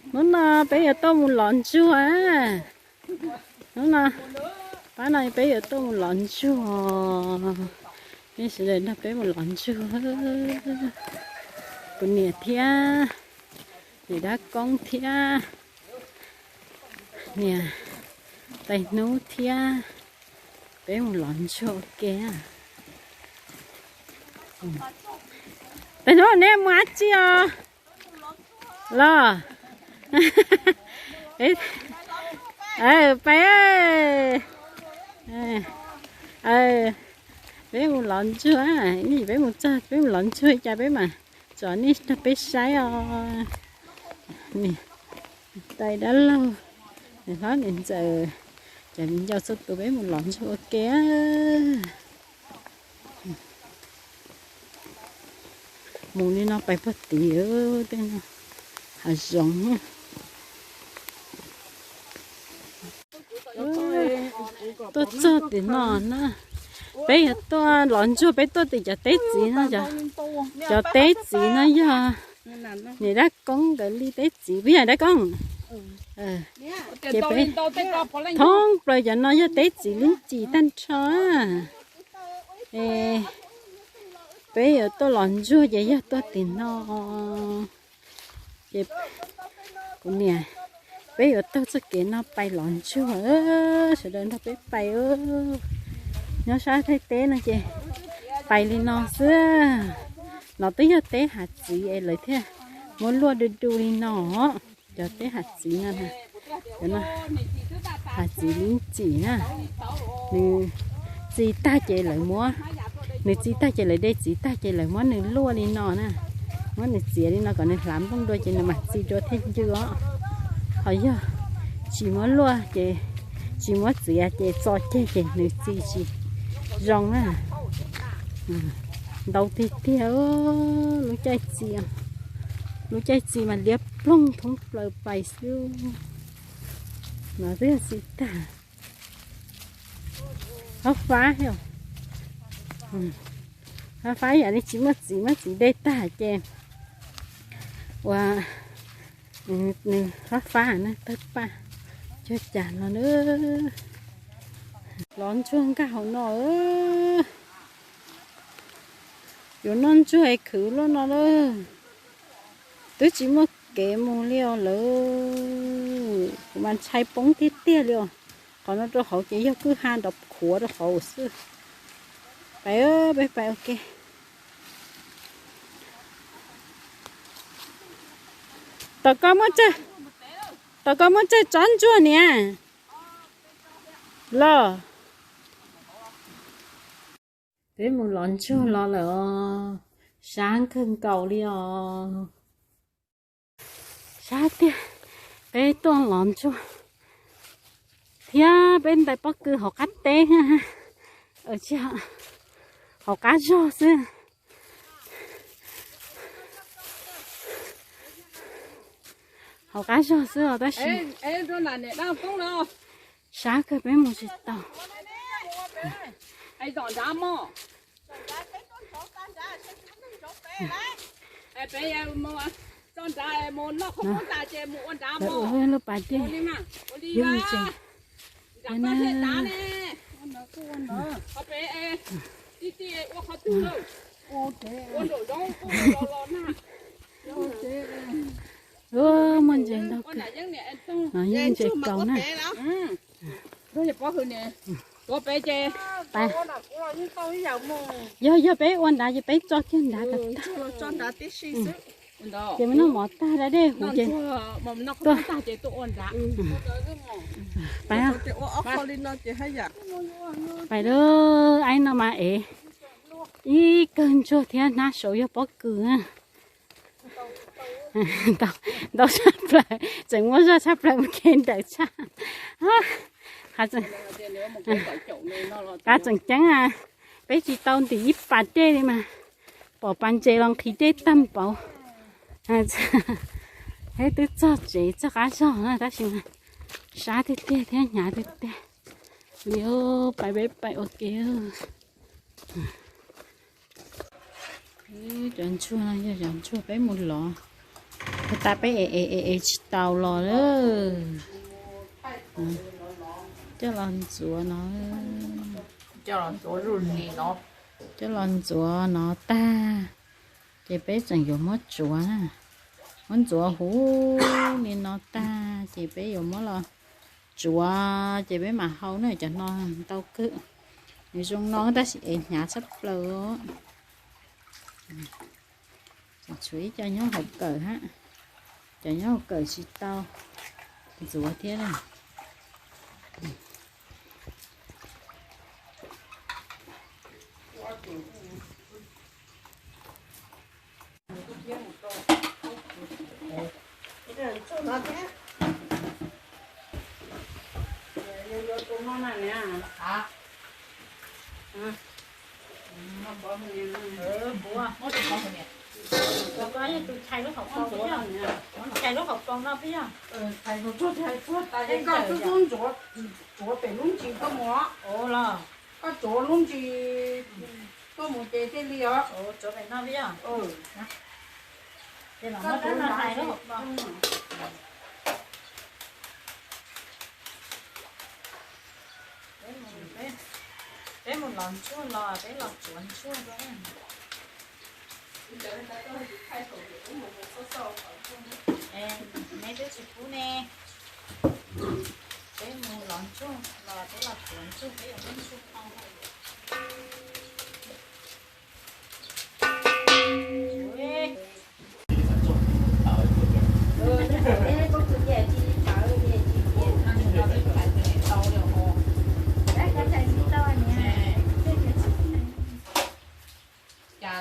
Hnub no peb yuav tuaj mus lov ntsuag. Hnub no, pab no peb yuav tuaj mus lov ntsuag. Nej sawv daws nrog peb mus lov ntsuag. Kuv niam thiab, niam dab koob thiab, niam tais hnub thiab, peb mus lov ntsuag ua ke. Tais hnub, nej mus dab tsi os? Los, pais, peb mus lov ntsuag, peb mus txog peb mus lov ntsuag cas peb mam tso nej rau peb saib os. Tais dab laug, niam hlob niam ntxawm, cov viv ncaus txhua tus peb mus lov ntsuag ua ke. Mus li no pais puag tid, tej no hav zoov. Tuaj txog tim no na, peb yuav tuaj lov ntsuag, peb tuaj tim cov teb txiv no, cov teb txiv no yog niam dab koob nkawd li teb txiv, puas yog dab koob? Ces peb, thoob plaws cov no yog teb txiv Leeb Cis tag nrho. Peb yuav tuaj lov ntsuag ces yog tuaj tim no. Ces kuv niam, peb yuav taug txoj kev no pais lov ntsuag, sawv daws nrog peb pais. Nyob sab Thaib teb no ces pais li no xwb. No twb yog teb hav txiv es lawv thiaj muab luaj du du li no. Cov teb hav txiv no, hav txiv Leeb Cis na, nws txi tag ces lawv muab, nws txi tag ces lawv de txiv tag ces lawv muab nws luaj li no na, muab nws txiav li no kom nws hlav nplooj dua ces nws mam txi dua thiaj ncw os. Ho yog tsis muab luaj ces, tsis muab txiav ces txo ceg ces nws txi tsis zoo na. Ntau tiag tiag lub caij txi, lub caij txi mas liab ploog thoob plaws pais xwb. No twb yog txiv tag. Hob fab, hob fab yam li tsis muaj txiv, muab txiv de tag ces ua nws hob fab na, tawg paj cuag cas no na. Lov ntsuag nkag hauv no. Yuav noj ntsuag es khwv luaj no lawm. Twb tsis muaj kev mus li os lawm. Kuv mas ntshai poob tiag tiag li os. Qhov no rau hauv ces yog kwj ha nrov khuav rau hauv xwb. Pais, peb pais ua ke. Tom koj muaj tsawg, tom koj muaj tsawg tsob ntsuag niam los. Peb mus lov ntsuag los lawm os, sab kawg nkaus li os. Sab tiag, peb tuaj lov ntsuag thiab peb ntais pob kws hauv qab teb, hauv qab zog xwb. Hauv qab zog xwb os tab sis sab kawg peb mus tsis tau. Lub pas dej yeej tseem na. Muaj ntses ntau kawg, no yeej ntses kaus na. Yog, yog peb ua nrad ces peb tso kiag nrad kom tag. Ces muab noj mov tag da dej huv ces tuaj. Pais, pais lawm, aib no mas ev ib kawg ntsuag thiab hnab saud yog pob kws na. Ntau tshaj plaws, tseem muaj zog tshaj plaws mus kev ntawm tshaj. Qab tseem ceeb, peb tsis tau ntim ib pas dej li mas pom pas ntses los nqhis dej tag npaum. Peb twb txog tsev txog qab zog na tab sis mas sab tiag tiag thiab hnyav tiag tiag li. Pais peb pais ua ke. Cov ntsuag no yog cov ntsuag peb mus lov Tab peb es es es es tsis tau los lawm. Coj los ntxuav no. Coj los ntxuav no tag, ces peb tseem yuav muab tsuav na. Muab ntxuav huv li no tag ces peb yuav muab los tsuav, ces peb mam hau na. Cov no ntau kawg, nws zoo no tab sis es hnyav tshaj plaws. Tshuav ib co nyob hauv kawm hab, cov nyob hauv kawm tsis tau ntxuav thiab. Tus chais lub hauv paus, chais lub hauv paus no peb yog. Tsuav pem lub ntsis tuaj mus. Koj tsuav lub ntsis tuaj mus ces thiaj li os. Peb mus lov ntsuag los peb los tsuav ntsuag. Neb twb tsis pub ne. Peb mus lov ntsuag los peb los tsuav ntsuag, peb yuav muab ntsuag qau.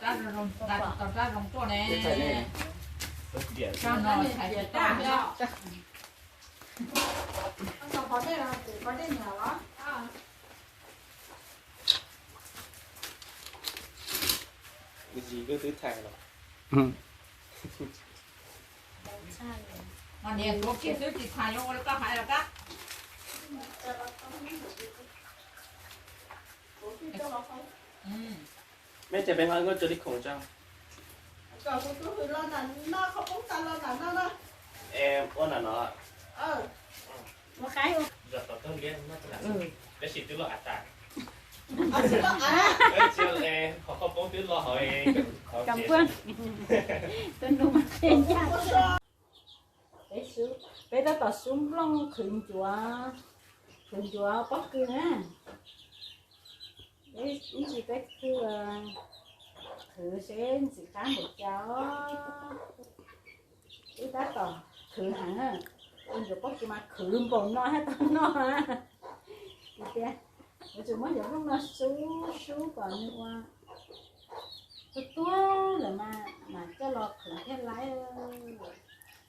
Cas rab zoo tuaj ne. Rab no txhais tsis tau thiab. Zis koj twb txhais los. Mas niam tuav kiag xwb tsis txhais yuav ua li koj hais los kab. Meb cas peb ho nkauj cuag li khoom tso. Ua nram no. Zos tom tog liab no, tab sis twb loj av tas. Qhov qhov poob twb loj hauv. Peb tab tom xub nplooj qhwv ncuav, qhwv ncuav pob kws na. Ib ntsis peb qhwv, qhwv seb ntxim qab npaum cas. Wb tab tom khwv heev, ua ncuav pob kws mas khwv npaum no thiaj tau noj. Tias yuav tsum muab cov nplooj no sub sub kom nws ua tuag tuag lawm mas mam coj los qhwv thiaj laiv.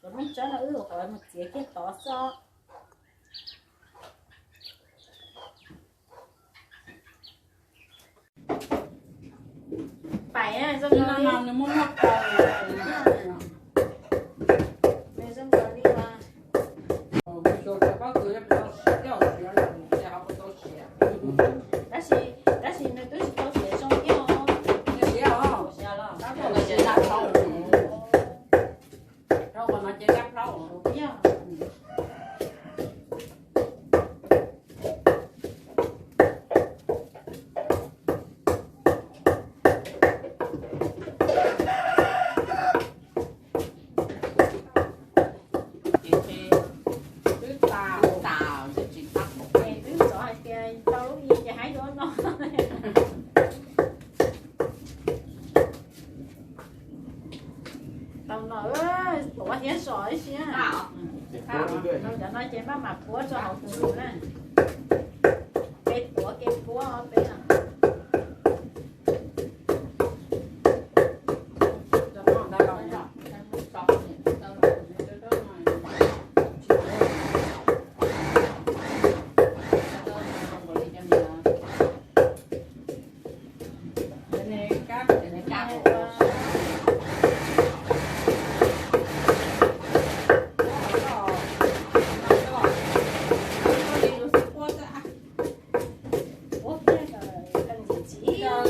Cov nplooj tsawb no wb ua qhov mus txiav kiag tod xwb. Pais zoo nkaus li, zoo nkaus li, tab sis, tab sis nws twb tsis tau siav zoo thiab os. Siav los. Twb xav hais tias tau lub i ces haib yuav no. Tau no, tuav thiab zom ib siab. Cov no ces maj mam puab rau hauv tus na. Kev tuav kev puab peb. Lawv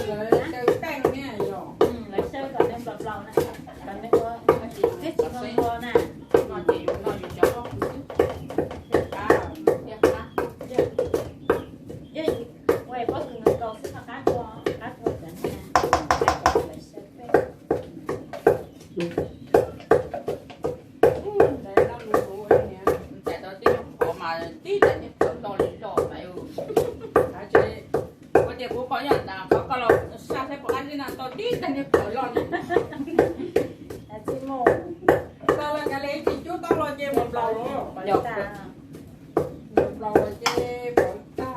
xyaw kom nws nplaum nplaum na, kom nws ua, thiab tsis nplua nplua na. Ntxais tau tib nyuag qhov mas tib daim niag plawv loj li loj mas. Ua tias kuv qhov nyob ntawd qhov koj los saj saib puas qab zib no tau tib daim niag plawv loj li. Tau los kav liam tsis cub tau los ces mus plaus los. Mus plaus los ces plaus tag.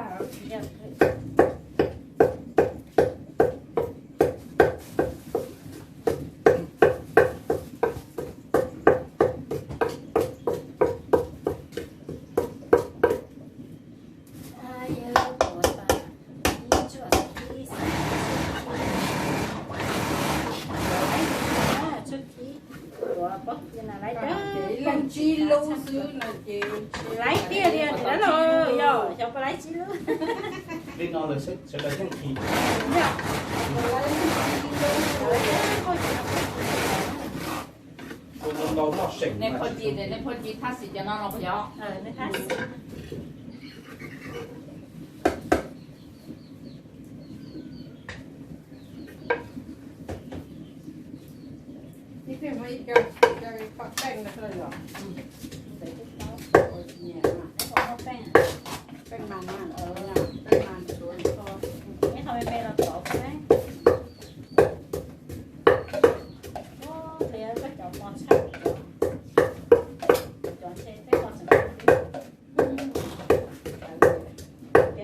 Leej tsis lub xwb no ces laiv tiag tiag nim no los yog xyov puas laiv tsis lub. Li no lawm sawv daws thiaj khi. Tus ntau noj seem. Nej phauj ci, nej phauj ci thab xis cov no no puas yog? Ib pliag muab ib co, ib co poj peej no xwb los yog? Peej mas, peej mas, peej mas tsuav. Ib qho me me los tov xwb. Pliag koj cov mos tshaj, cov ntshe peb mos tseem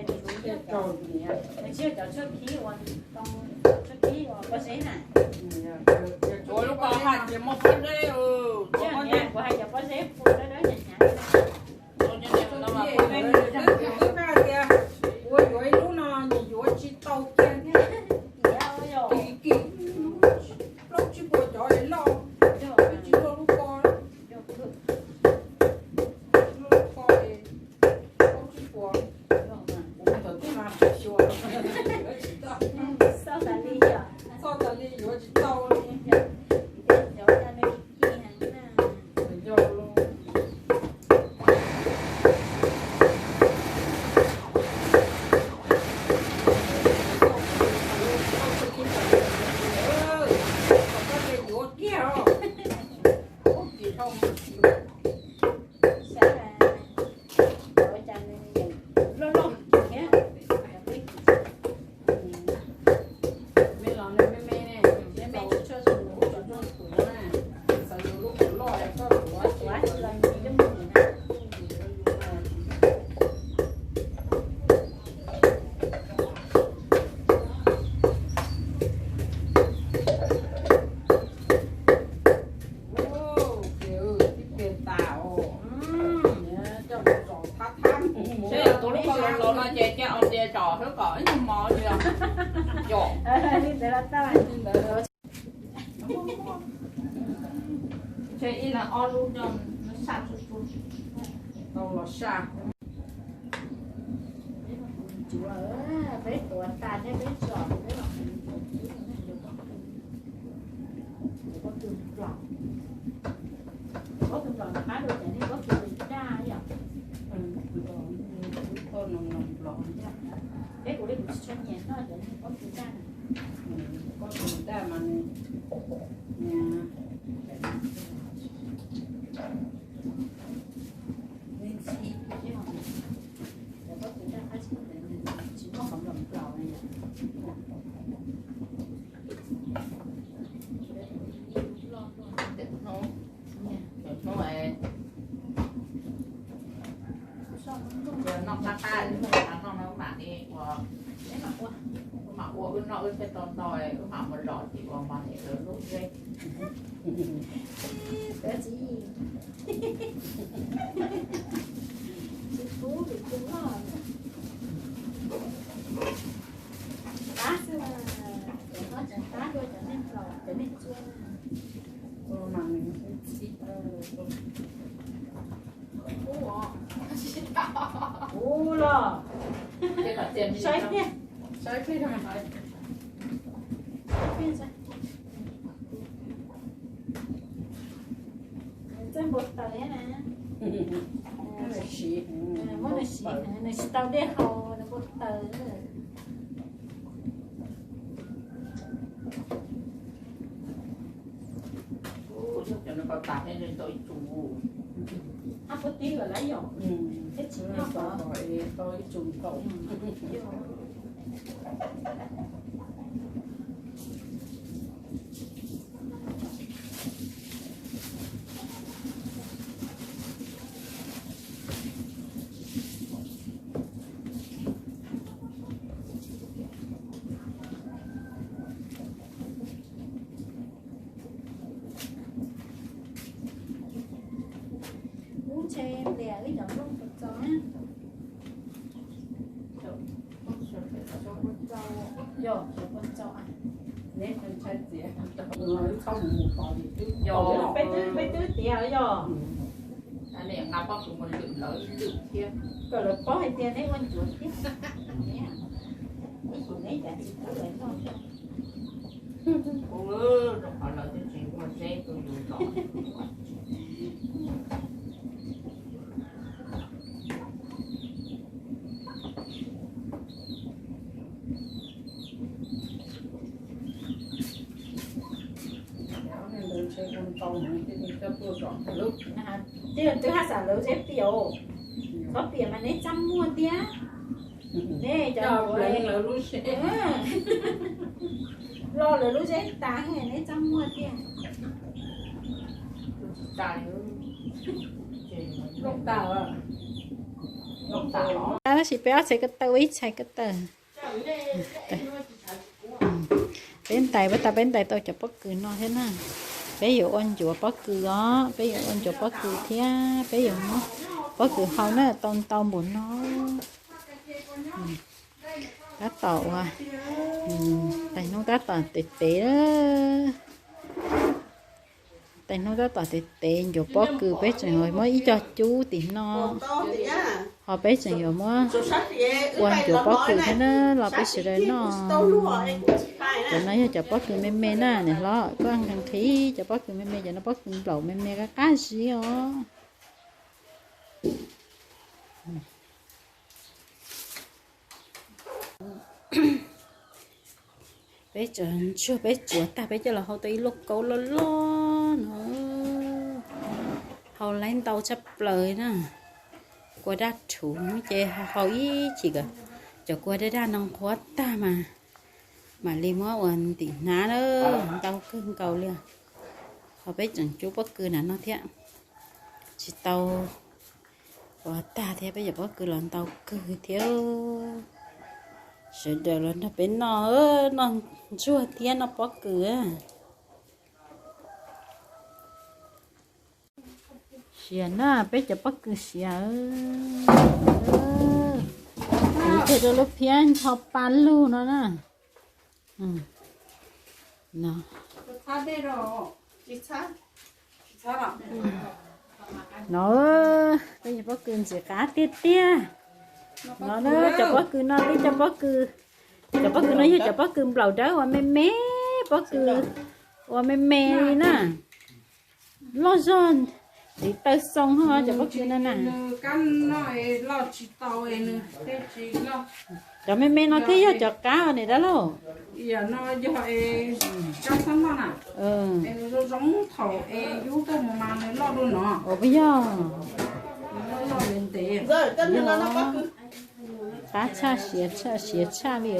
tsis yog cov tshuaj khib uas, tshuaj khib uas pob zeb na. Ua lub ko haj tsis muaj pob zeb. Kuv hais cov pob zeb pua dawb dawb hnyav hnyav. Ua yuav ib lub no nyias yuav tsis tau kiag thiab. Kim kim plaub tsib puas cov es loj, tsis muaj lub ko, lub ko plaub tsib puas, kuv mus tom tij mas xyuas tsis tau, txoj tas li yuav tsis tau li. Yog los Tus lub ko los los no ces cia os tias tsom xwb kom ib nyuag mov li os. Yom. Ces ib leeg ob lub coj saj tsuag tsuag. Tau los saj. Peb tuav tas thiab peb tsom peb los pob kws nplaum, pob kws nplaum no qab dua cov niag pob kws daj yom. Peb kuv li kuv tsis tshua nyiam noj cov niag pob kws daj. Pob kws daj mas nws ntxhib, cov pob kws daj qab tsis muaj qhov nplaum nplaum na yom. Cov hnub, cov hnub noj qab qab, noj no mam li ua, wb mam ua wb noj wb thiaj tau ntau, wb mam mus zom ces ua mov ntawm lawv lub zeb. Tsis pub vim tus loj. Qab xwb, cov no tseem qab dua cov niag nplaum cov niag txua. Ua los saib thiab, saib thiab. Txawj npau taws thiab na. Muab nws siv, nws tsis tau dej haus nws npau taws. Cov no tau tas thiab, tau ib tsu. Ab, puab tib lawm lauj yom? Thiab tsis nyog tau ib tsu tau. Ub, ntshe nplias wb cov nplooj txaus txaus na. Yog, cov nplooj txaus. Peb twb, peb twb tias yog. Kom lawv paub hais tias neb ua ncuav thiab. Ib tus neb cas tsis pub lawv noj thiab. Rau qhov lawv twb tsis muaj zeb tuaj yug los. Twb haj xam lawv zeb piam, txhob piam mas neb txaj muag tiag. Neb cov lawv lub zeb, lo lawv lub zeb tas neb txaj muag tiag. Tab sis peb ob txhais ko taw ua ib txhais ko taw. Peb ntais, peb tas peb ntais tau cov pob kws no thiab na. Peb yuav ua ncuav pob kws os, peb yuav ua ncuav pob kws thiab peb yuav muab pob kws hau na, tau ntau npaum no. Tab tom ua, tais hnub tab tom tev tev. Tais hnub tab tom tev tev ncuav pob kws, peb tseem yuav muab ib co cub tim no, ho peb tseem yuav muab ua ncuav pob kws thiab na, los peb sawv daws noj. Cov no yog cov pob kws me me na, niam hlob koj nqhis nqhis cov pob kws me me, cov no pob kws nplaum me me qab qab zib os. Peb tsuav ntsuag, peb tsuav tag peb coj los hau tau ib lub kaub loj loj no, hau laib ntau tshaj plaws na. Kua daj rhuv ces hau ib chim kom cov kua daj daj no nqhuav tag mas mam li muab ua ntim hnav na, ntau kawg nkaus li. Ho peb tseem cub pob kws na no thiab, tsis tau ua tag thiab, peb cov pob kws los ntau kawg thiab. Sawv daws los nrog peb noj, noj ntsuag thiab noj pob kws. Siav na, peb cov pob kws siav. Siav rau lub phiab ncho pa lug no na. No, no, peb cov pob kws ntxim qab tiag tiag. No na, cov pob kws no, peb cov pob kws, cov pob kws no yog cov pob kws nplaum dawb uas me me, pob kws uas me me li na. Loj zog, tiv taw xoo ho cov pob kws no na. Cov me me no thiaj yog cov qab niam dab laug. Ua puas yog? Qab tshaj, siav tshaj, siav tshaj li.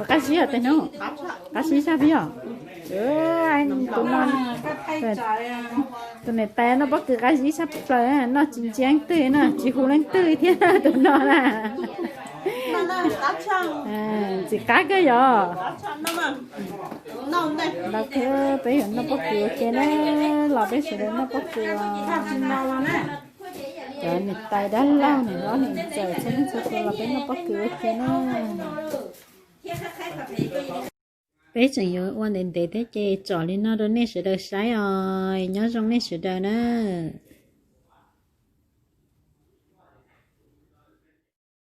Qab zib os, tej hnub qab zib tshaj peb yog. Tus no, tus niam tais noj pob kws qab zib tshaj plaws, noj tsis ntsia leej twg, noj tsis hu leej twg thiab tus no na. Ntxim qab kawg yog. Los peb yuav noj pob kws ua ke na, los peb sawv daws noj pob kws. Cov niam tais dab laug, niam hlob niam ntxawm txhua leej txhua tus los peb noj pob kws ua ke na. Peb tseem yuav ua ntev ntev thiab ces tsom li no rau nej sawv daws saib os. Nyob zoo nej sawv daws na.